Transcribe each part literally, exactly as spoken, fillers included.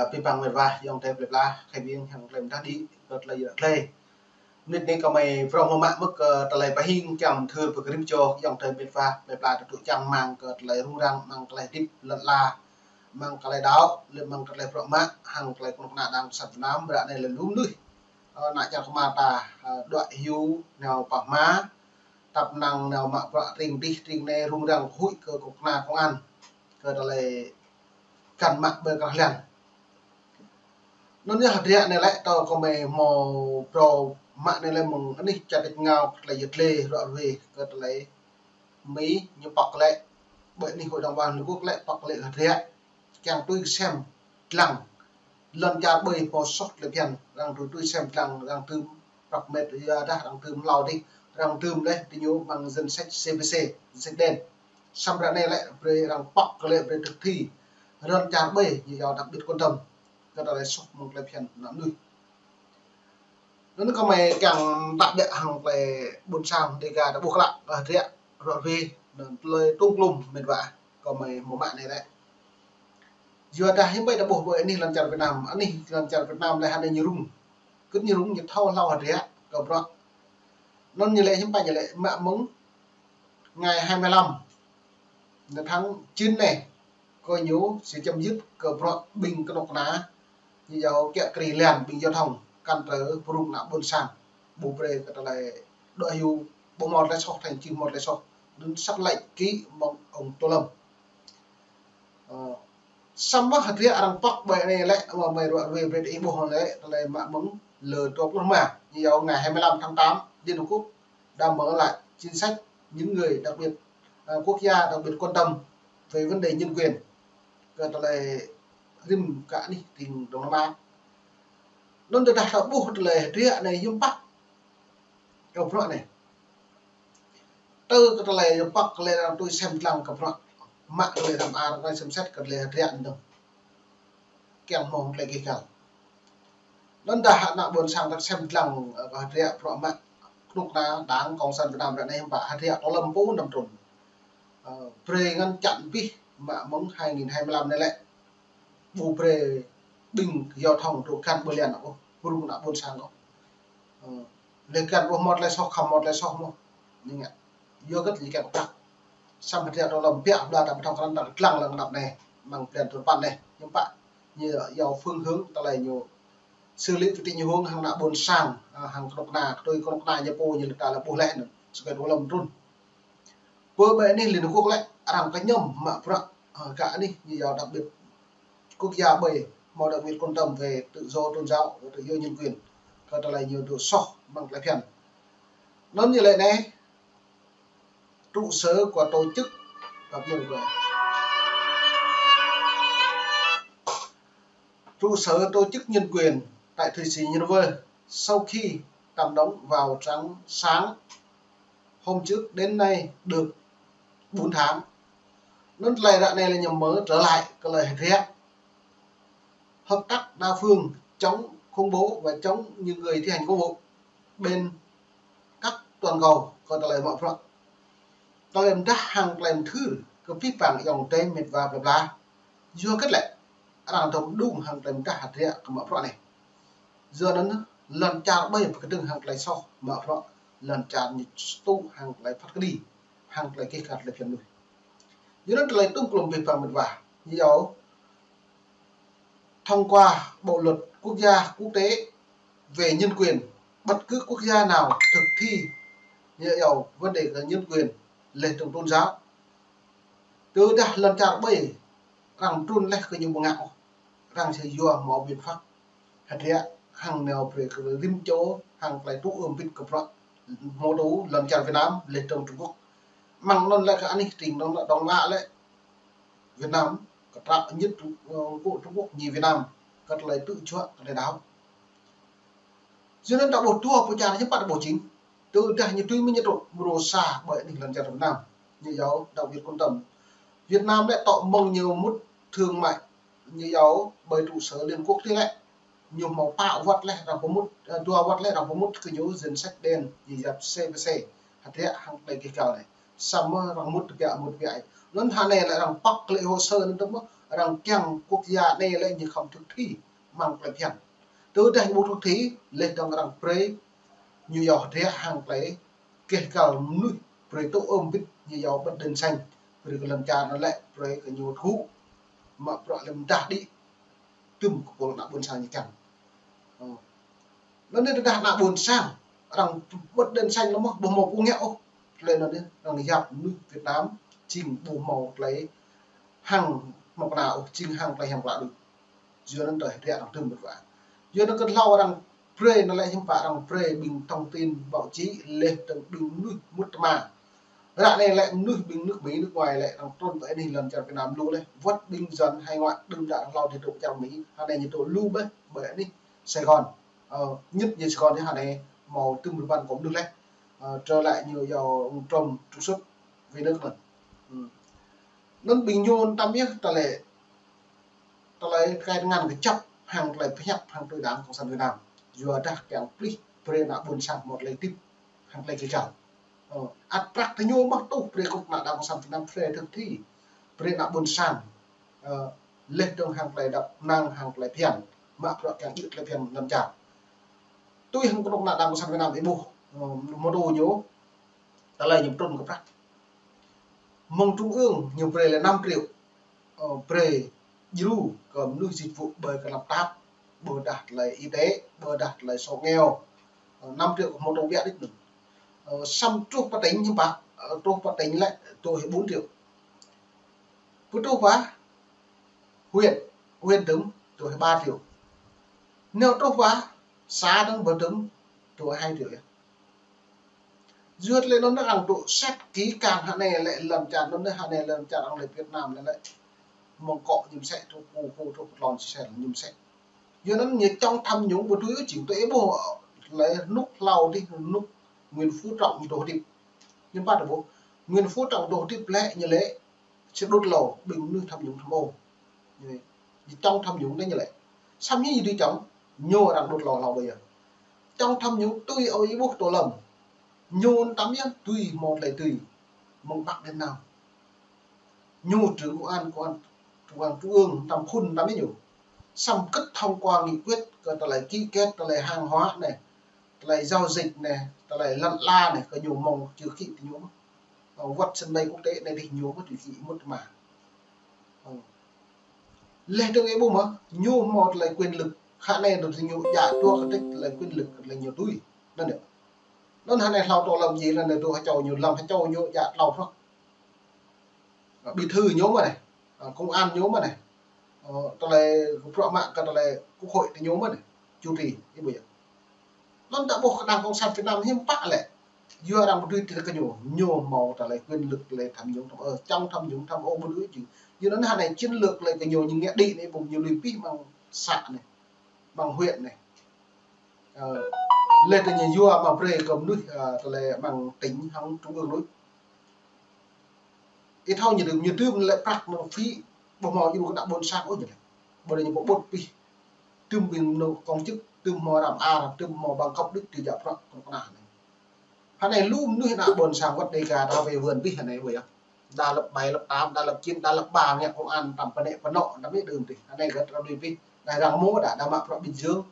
Abih bang met wa ayŏng adơi plơi pla, khăp hing hăng tơlơi mơdah đĭ kơ tơlơi yơh tơlơi. Mơnit anai kơmơi phrâo mơ̆ mă mơ̆ kơ tơlơi pơhing kiăng mơthưr pơkrip čô ayŏng adơi met wa plơi pla tơtŭ čang mơ̆ng kơ tơlơi rŭng răng, mơ̆ng tơlơi hơdip lŏn ala, mơ̆ng tơlơi đaŏ, lĕ mơ̆ng tơlơi bruă mă, hăng tơlơi kơnuk kơna đang sat Việt Nam, ră anai lĕ lŏm lui. Ơ, ană čar kơmar ta, ơ, đuaĭ hyu nao pơ hma, tăp năng nao mă bruă tring dih tring anai rŭng răng huĭ kơ kơnuk kơna kông an, kơ tơlơi kăn mă ƀơi krah lăng. Anŭn yơh hơdră anai lĕ tơ kơmơi hmâo phrâo mă anai lĕ mơ̆ng anih čar tač ngao kơ tơlơi yơh tơlơi ruă ruê kơ tơlơi Mi ñu pŏk lĕ, ƀơi anih Hội đồng Bảo an Liên Hợp Quốc lĕ pŏk lĕ hơdră kiăng tui sem dlăng. Lŏn čar ƀơi hmâo soh tơlơi phiăn, arăng tui tui sem dlăng, arăng tơm prăk met yua dah, arăng tơm hlâo dih, arăng tơm lĕ ti ñu mơ̆ng danh sách C P C, danh sách đen. Samơ̆ ră anai lĕ brơi arăng pŏk lĕ brơi thực thi. Lŏn čar ƀơi ñu yua đặc biệt quan tâm kơ tơlơi soh mơ̆ng tơlơi phiăn ană mơnuih. Anŭn kơmơi kiăng tă biă hăng tơlơi ƀôn sang Dega ta ƀuh klă, ơ, hơdră ruă ruê, anŭn tơlơi tŭng klum met wa kơmơi hmâo mă anai lĕ. Yua dah hiư̆m pă ta ƀuh ƀơi anih lŏn čar Việt Nam, anih lŏn čar Việt Nam lĕ hơnai ñu rŭng. Kơ ñu rŭng ñu thâo hlâo hơdră kơ bruă. Anŭn ñu lĕ hiư̆m pă ñu lĕ mă mơ̆ng ngày hai mươi lăm, nơ tháng chín anai, kơ ñu sẽ chấm dứt kơ bruă ƀing kơnuk kơna, ñu yua kiă kriê lăn ƀing giao thông, kăn tơ pơrŭng ană ƀôn sang, ƀu brơi kơ tơlơi đuaĭ hyu, ƀu hmâo tơlơi soh, thành chim hmâo tơlơi soh. Anŭn sắc lệnh ký mơ̆ng ông Tô Lâm. Ơ, samơ̆ hơdră arăng pŏk ƀơi anai lĕ, mơ̆ mơi ruă ruê brơi ih ƀuh lĕ, tơlơi mă mơ̆ng lơ dua pluh rơma, ñu yua ngày hai mươi lăm tháng tám, Liên Hợp Quốc đã mở lại chính sách những người đặc biệt, à, quốc gia đặc biệt quan tâm về vấn đề nhân quyền kơ tơlơi rĭm kơ anih tring Đông Nam Á. Anŭn tơdah ta ƀuh tơlơi hơdră anai hiư̆m pă kơ bruă anai. Tơ kơ tơlơi yơh pŏk lĕ arăng tui sem dlăng kơ bruă mă tơlơi răm ar, arăng xem xét kơ tơlơi hơdră anŭn. Kiăng hmâo tơlơi gêh gal. Anŭn dah ană ƀôn sang ta sem dlăng, ơ, kơ hơdră bruă mă kơnuk kơna Đảng Cộng sản Việt Nam ră anai hiư̆m pă hơdră tơ lăm pô năm trun. Ơ, brơi ngăn chặn abih mă mơ̆ng hai nghìn hai mươi lăm anai lĕ. Ƀu brơi ƀing giao thông dŏ găn ƀơi lăn ôh, pơrŭng ană ƀôn sang ôh. Ơ, lĕ găn ƀu hmâo tơlơi soh, khŏm hmâo tơlơi soh mơ̆n. Ñu ngă. Yua kơ tơlơi kiăng prăk. Samơ̆ hơdră tơ lăm biă bla ta ƀu thâo krăn ta lăng lăng anăp anai, mơ̆ng blan thun păn anai. Hiư̆m pă ñu yua phương hướng tơlơi ñu xử lý kơ tring ñu hông hăng ană ƀôn sang, ơ, hăng kơnuk kơna, tui kơnuk kơna ñu pô ñu lĕ ta lĕ ƀuh leh anŭn. Sơkai dua lăm trun. Pơ ƀơi anih Liên Hợp Quốc lĕ, arăng kơñăm mă bruă, ơ, kơ anih ñu yua đặc biệt quốc gia ƀơi, hmâo đặc biệt quan tâm về tự do tôn giáo, về tự do nhân quyền, kơ tơlơi ñu dŏ soh mơ̆ng tơlơi phiăn. Anŭn ñu lĕ anai, trụ sở của tổ chức, đọc như vậy. Trụ sở tổ chức nhân quyền tại Thụy Sĩ Geneva sau khi tạm đóng vào sáng, sáng hôm trước đến nay được bốn tháng. Anŭn tơlơi ră anai lĕ ñu mở trở lại kơ tơlơi hơdră hợp tác đa phương chống khủng bố và chống những người thi hành công vụ bên các toàn cầu kơ tơlơi mă bruă. Tơlơi mơdah hăng tơlơi mơthưr kơ abih bang ayŏng adơi met wa plơi pla. Yua kơ lĕ arăng dŏ mơđung hăng tơlơi mơdah hơdră kơ mă bruă anai. Yua anŭn lŏn čar ƀơi pơkơdơ̆ng hăng tơlơi soh mă bruă, lŏn čar ñu tŭ hăng tơlơi phat kơđi, hăng tơlơi gêh gal tơlơi phiăn mơnuih. Yua anŭn tơlơi tŭm klum abih bang met wa, ñu yua thông qua bộ luật quốc gia quốc tế về nhân quyền, bất cứ quốc gia nào thực thi, ñu yua vấn đề nhân quyền lĕ trong tôn giáo. Tơdah lŏn čar ƀơi arăng trun leh kơ ñu ƀu ngă ôh, arăng sẽ yua hmâo biện pháp hơdră hăng nao brơi kơ rĭm čô hăng tơlơi tŭ ưm bit kơ bruă hmâo tŭ lŏn čar Việt Nam lĕ trong Trung Quốc. Mơ̆ng anŭn lĕ kơ anih tring Đông, Đông Á lĕ Việt Nam, kơtră nhất Trung, ơ, Quốc, Trung Quốc ñu Việt Nam, kơ tơlơi tŭ juă kơ tơlơi đaŏ. Yua anŭn ta ƀuh dua pơ čar ñu păt ƀu jing. Tơdah ñu tui mơ̆ ñu trŭn mrô sa ƀơi anih lŏn čar Việt Nam. Ñu yua đặc biệt quan tâm. Việt Nam lĕ tŏ mơ̆ng ñu mŭt thương mại, ñu yua ƀơi trụ sở Liên Quốc tih lĕ. Ñu hmâo pă wơ̆t leh arăng pơmŭt, ơ, dua wơ̆t leh arăng pơmŭt kơ ñu danh sách đen, ñu yap C P C. Hơdră hăng tơlơi gêh gal anai. Samơ̆ arăng mŭt biă, mŭt biă. Anŭn hơnai lĕ arăng pŏk lĕ hồ sơ anŭn tơm mơ̆ Arăng kiăng quốc gia anai lĕ ñu khŏm thực thi amăng tơlơi phiăn. Tơdah ñu ƀu thực thi, laih dơ̆ng arăng brơi ñu yua hơdră hăng tơlơi keh kal mơnuih, brơi tŭ ôm bĭt ñu yua bật đèn xanh, brơi kơ lŏn čar anŭn lĕ brơi kơ ñu tơgŭ, mă bruă lĕ mơdah đĭ, tŭm kơ pô ană ƀôn sang ñu kiăng. Ơ. Anŭn anai tơdah ană ƀôn sang, arăng bật đèn xanh lĕ mơ̆, ƀu hmâo pô ngă ôh. Tơlơi anŭn anai, arăng yap mơnuih Việt Nam, jing ƀu hmâo tơlơi hăng hmâo pơna ôh, jing hăng tơlơi hiam klă đôč. Yua anŭn tơlơi hơdră arăng tŭm mơ̆t wa. Yua anŭn kơ hlâo arăng brơi, anŭn lĕ hiư̆m pă arăng brơi ƀing thông tin báo chí, laih dơ̆ng ƀing mơnuih mŭt tơma. Ră anai lĕ mơnuih ƀing nước Mỹ, nước ngoài lĕ arăng trŭn pơ anih lŏn čar Việt Nam lu laih. Wơ̆t ƀing dân hải ngoại đưm đă hlâo dih dŏ čar Mỹ, ră anai ñu dŏ lu ƀĕ, ƀơi anih Sài Gòn. Ơ, nhất ñu Sài Gòn ñu hă anai hmâo tŭm rơbăn kơ mơnuih laih. Ơ, trở lại ñu yua ông Trump trục xuất về nước anŭn. Ơ. Anŭn ƀing ñu tăm yơh tơlơi, tơlơi tơkai tơngan kơjăp hăng tơlơi pơhiăp hăng tui Đảng Cộng sản Việt Nam. Yua dah kiăng plih brơi ană ƀôn sang hmâo tơlơi hơdip hăng tơlơi kơjăp. Ơ, ăt prăk tơ ñu mơ̆ tuh brơi kơ ană Đảng Cộng sản Việt Nam brơi thực thi. Brơi ană ƀôn sang, ơ, laih dơ̆ng hăng tơlơi đăp năng hăng tơlơi phiăn. Mă bruă kiăng djơ̆ tơlơi phiăn lŏn čar. Tui hăng kơnuk ană Đảng Cộng sản Việt Nam ih ƀuh, ơ, mơ̆ tŭ ñu, tơlơi ñu trŭn kơ prăk. Mơ̆ng trung ương ñu brơi lĕ năm triệu, ơ, brơi djru kơ mơnuih dịch vụ ƀơi kơ lăp tap, ƀôdah tơlơi y tế, ƀôdah tơlơi sổ nghèo. Ơ, năm triệu kơ hmâo tŭ biă đĭt anŭn. Ơ, săm truh pơ tỉnh hiư̆m pă, ơ, truh pơ tỉnh lĕ tŭ hĭ bốn triệu. Pơtruh pơ huyện, huyện tŭm tŭ hĭ ba triệu. Nao truh pơ xã dơ̆ng ƀơi tŭm tŭ hai triệu yơh. Yua tơlơi anŭn arăng dŏ set kỹ càng hă anai lĕ lŏn čar anŭn hă anai lŏn čar arăng lĕ Việt Nam lĕ lĕ. Mơ̆ng kŏ ñu mơsĕ truh pơ, pơ truh pơ tlôn sel ñu mơsĕ. Yua anŭn ñu chống tham nhũng ƀu dưi ôh jing tui ih ƀuh lĕ rơnŭk hlâo dih rơnŭk Nguyễn Phú Trọng ñu dŏ hơdip. Hiư̆m pă tơ ƀuh Nguyễn Phú Trọng dŏ hơdip lĕ ñu lĕ či đŭt hlâo ƀing mơnuih tham nhũng tham ô. Ñu, ñu chống tham nhũng anai ñu lĕ. Săm ñu dưi chống, ñu arăng đŭt hlâo hlâo ƀơi yơh. Chống tham nhũng tui ih ƀuh Tô Lâm. Ñu tăm yơh tui hmâo tơlơi tui. Mơ̆ng Bắc đến Nam. Ñu trưởng công an, công an, công an trung ương, tăm khŭn tăm yơh ñu. Săm kơ̆t thông qua nghị quyết kơ tơlơi ký kết, tơlơi hàng hóa anai, tơlơi giao dịch anai, tơlơi lăn la anai, kơ ñu mơ̆ng chưa ký tơ ñu mơ̆. Ơ, wơ̆t sân bay quốc tế anai dih ñu mơ̆ tui ký mŭt mă. Ơ. Laih dơ̆ng ih ƀuh mơ̆, ñu hmâo tơlơi quyền lực, hă anai dŏ tơ ñu djă dua kơdrĕč tơlơi quyền lực, tơlơi ñu tui. Anŭn yơh. Anŭn hă anai hlâo Tô Lâm djai anŭn anai dŏ hơčâo ñu, lăm hơčâo ñu djă tlâo hruă. Ơ, bí thư ñu mơ̆ anai, ơ, công an ñu mơ̆ anai, ơ, tơlơi kơ bruă mă kơ tơlơi quốc hội tơ ñu mơ̆ anai, chủ trì, ih ƀuh yơh. Anŭn ta ƀuh kơ Đảng Cộng sản Việt Nam hiư̆m pă lĕ, yua arăng ƀu dưi tui kơ ñu, ñu hmâo tơlơi quyền lực tơlơi tham nhũng tham ô, chống tham nhũng tham ô ƀu dưi jing. Yua anŭn hă anai chiến lược tơlơi kơ ñu ñu ngă đĭ anai ƀuh ñu lui pih amăng xã anai, amăng huyện anai. Ơ, laih tơ ñu yua mă brơi kơ mơnuih, ơ, tơlơi amăng tỉnh hăng trung ương đôč. Ih thâo ñu dưm, ñu dưm lĕ prăk anŭn phí, ƀu hmâo djru kơ ană ƀôn sang ôh ñu lĕ. Ƀôdah ñu pơƀut pih. Tŭm ƀing anŭn công chức, tŭm hmâo răm ar, tŭm hmâo bằng cấp đôč tui djă prăk kơnuk kơna anai. Hă anai lu mơnuih ană ƀôn sang wơ̆t Đêga ta về vườn pih hă anai ƀuh yơh. Đa lớp bảy, lớp tám, đa lớp chín, đa lớp ba ngă công an tăm pơnĕ pơnŏ, tăm yơh đưm pih. Hă anai gơ̆t ră lui pih. Đa răng mô đa, đa mă prăk Bình Dương,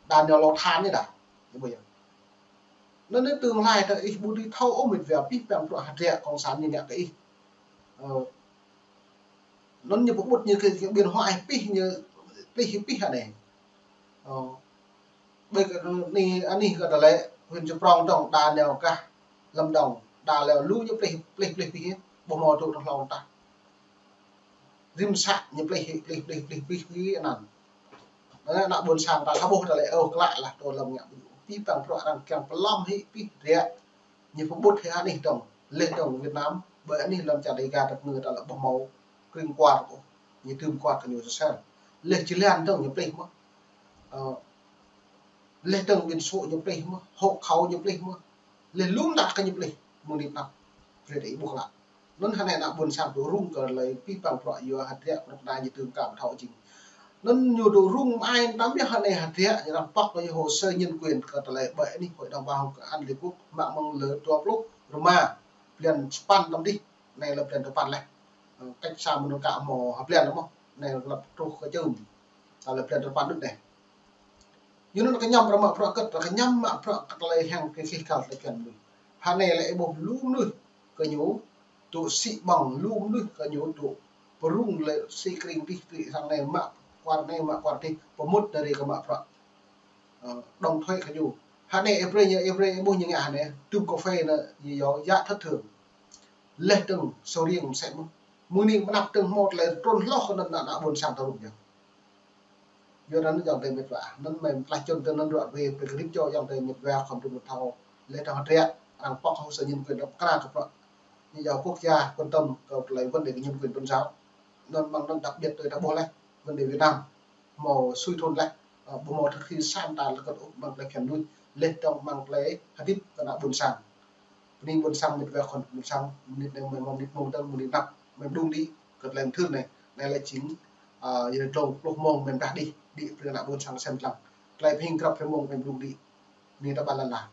đa nao lŏ than anai đa. Ih ƀuh yơh. Anŭn anai tương lai tơ ih ƀu dưi thâo ôh mĕt wa pih păng bruă hơdră cộng sản ñu ngă kơ ih. Ơ. Anŭn ñu pơƀut ñu kơ, kơ biên hoài pih ñu plih pih hă anai. Ơ. Ƀơi kơ anih, anih kơ tơlơi huyện Chư Prông dơ̆ng đa nao gah Lâm Đồng, đa leo lu ñu plih, plih, plih pih, ƀu hmâo dŏ tơ hlâo tah. Rĭm xã ñu plih, plih, plih, plih, plih, plih anŭn. Anŭn ană ƀôn sang ta thâo ƀuh tơlơi ôh klă lah Tô Lâm ngă ƀu djơ̆. Pih păng bruă arăng kiăng pơlom hĭ pih ră. Ñu pơƀut hĭ anih dơ̆ng, laih dơ̆ng Việt Nam, ƀơi anih lŏn čar Đêga tơk ngơ ta lĕ ƀu hmâo kring kuar ôh. Ñu dưm kuar kơ ñu sơsel. Laih jơlan dơ̆ng ñu plih mơ̆. Ơ, laih dơ̆ng biển số ñu plih mơ̆, hộ khẩu ñu plih mơ̆. Laih lŏm đah kơ ñu plih, mơ̆ng anai pơnăp. Brơi ta ih ƀuh klă. Anŭn hă anai ană ƀôn sang dŏ rŭng kơ tơlơi pih păng bruă yua hơdră kơnuk kơna ñu dưm kơ ƀu thâo jing. Anŭn ñu dŏ rŭng mơai tăm yơh hă anai hơdră, ñu arăng pŏk kơ ñu hồ sơ nhân quyền kơ tơlơi ƀơi anih Hội đồng Bảo an Liên Quốc mă mơ̆ng lơ dua pluh rơma, blan sapăn tăm dih, anai lơ blan dua păn laih. Ơ, cách xa mơnŭn kơ hmâo ha blan lơ mơ̆. Anai lăp truh kơ čưm. Tơlơi plan tơpăn đut anai. Yua anŭn kơ ñăm ră mă bruă kơ̆t, ră kơ ñăm mă bruă kơ tơlơi hăng kơ kih kal tơlơi phiăn mơnuih. Hơnai lĕ ih ƀuh lu mơnuih kơ ñu, tŭ sĭ ƀơ̆ng lu mơnuih kơ ñu tŭ pơrŭng lĕ sĭ kring tih tih sang anai mă kuar anai mă kuar tih, pơmŭt dari kơ mă bruă. Ơ, đóng thuế kơ ñu. Hơnai ih brơi ñu, ih brơi ih ƀuh ñu ngă hơnai, tŭm kơphê anŭn, ñu yua yă thất thường. Leh dơ̆ng sô riêng mơsĕ mơ̆n. Mơ̆ng anai mơnăp dơ̆ng hmâo tơlơi trŭn hloh kơ anŭn ană, ană ƀôn sang ta rŭng yơh. Yua anŭn ayŏng adơi met wa. Anŭn mơ̆ng tơlơi čun tơ anŭn ruă wê pơkrip čô ayŏng adơi met wa khŏm tŭ mơ̆ thâo. Leh dơ̆ng hơdră, arăng pŏk hồ sơ nhân quyền dŏ pơkra kơ bruă. Ñu yua quốc gia quan tâm kơ tơlơi vấn đề nhân quyền tôn giáo. Anŭn mơ̆ng anŭn đặc biệt tui ta ƀuh leh, vấn đề Việt Nam. Hmâo sui thun leh, ơ, ƀu hmâo thực thi sa mta lĕ kơ ôh mơ̆ng tơlơi phiăn mơnuih, leh dơ̆ng mơ̆ng tơlơi hơdip kơ ană ƀôn sang. Bơni ƀôn sang met wa khŏm ƀôn sang, mơnit anai mơ̆ng mơnit mơ̆ng dơ̆ng mơnit năp, mơ̆ng đung đĭ, kơ tơlơi mơthưr anai, anai lĕ jing, ơ, yơh dlông pluh mông mơ̆ng dah đih, đĭ brơi ană ƀôn sang sem lăng. Tơlơi pơhing grăp hrơi mông mơ̆ng đung đĭ, bơni ta ƀă lăn la.